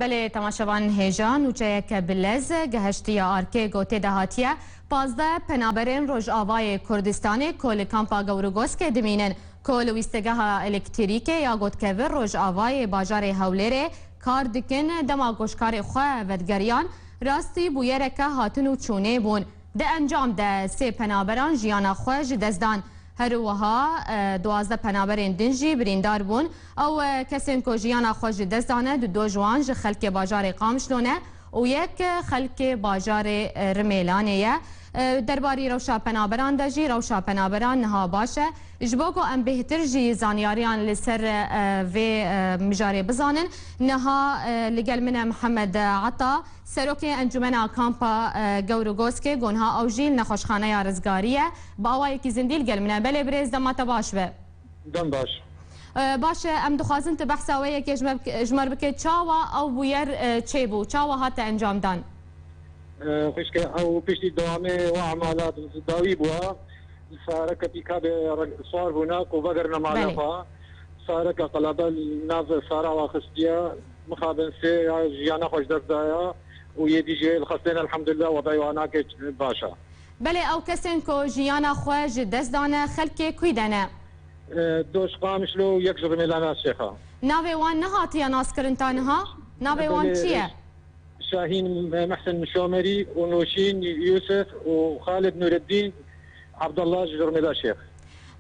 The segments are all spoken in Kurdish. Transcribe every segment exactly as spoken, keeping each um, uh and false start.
Belê, temaşevan hêja, nûçeyeke bi lez geheştiye arkê ku tê de hatiye pazdeh penaberên Rojavayê Kurdistanê ku li kampa Gewrûgoskê dimînin, ku li wîstegeha elektrîkê ya gotkevir Rojavayê bajarê Hewlêrê kar dikin, dema ku ji karê xwe vedigeriyan, rastî bûyereke hatin û çûnê bûn. Di encam de sê penaberan jiyana xwe ji dest dan. Her wiha, e, duwazdeh penaberên din jî birîndar bûn. Ew, e, kesên ku jiyana xwe ji dest dane, du, du ji wan ji xelkê bajarê Qamişlo ne û yek, e, xelkê bajarê, e, Rimêlanê ye. E, derbarî rewşa penaberan de jî, rewşa penaberan niha baş e. Ji bo ku em bêhtir jî zanyariyan li ser, e, vê, e, mijarê bizanin, niha, e, li gel min e Mihemed Ata, Serokê Encûmena Kampa, e, Gewrûgoskê, ku niha ew jî li nexweşxaneya Rizgarî ye, bi awayekî zindî li gel min e. Belê birêz, dema te baş be. Dem baş. E, baş e, em dixwazin tu behsa wê yekê ji me bik-, ji me re bike. Çawa ew bûyer, e, çêbû? Çawa hate encamdan? E, xwişke, ew piştî dewamê wa emala dawî bûa. Sareke pîkabê re-, sar bûna ku vegerine mala Belê. xwe. Sareke qelebe li nav sara wa xistiye. Mixabin sê ya jiyana xwe ji dest daya û yê dî jê li xestên elhamdulillah wedayê wa nake baş e. Belê, ew kesên ku jiyana xwe ji dest dane, xelkê kûy de ne? E, du ji Qamişlo û yek ji Rimêlana Şêxa. Navê wan nehatiye naskirin ta niha? Navê wan Belê, çi ye? Şahîn Mehsin Şomerî û Nûşîn Yûsif û Xalid Nûreddîn Abdullah ji Rimêla Şêx.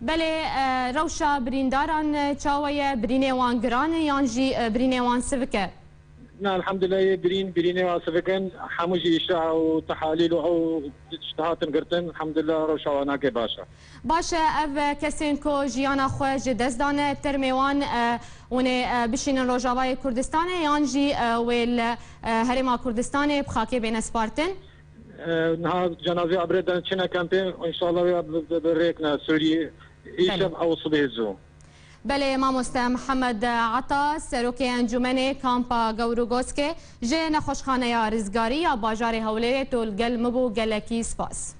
Belê, e, rewşa birîndaran, e, çawa ye? Birînê wan giran e yan jî, e, birînê wan sivik e? Na, elhamdulillah, yê birîn, birînê wan sivik in. Hemû jî îşa û tehalîl û ew tişt hatin girtin. Elhamdulillah, rewşa wan nake baş e. Baş e, ev kesên ku jiyana xwe ji dest dane, termê wan, e, hûn ê, e, bişînin Rojavayê Kurdistanê yan jî, e, wê li, e, Herêma Kurdistanê bi xakê bêne spartin? E, niha cenazê abrê den çine kempê, înşallah wê bi, bi, bi rêk ne Sûriyê. Îşev Belê. ew sibê zû. Belê, mamoste Mihemed Ata, serokê Encûmenê Kampa Gewrûgoskê, ji nexweşxaneya Rizgarî ya bajarê Hewlêrê tu li gel min bû, gelekî spas.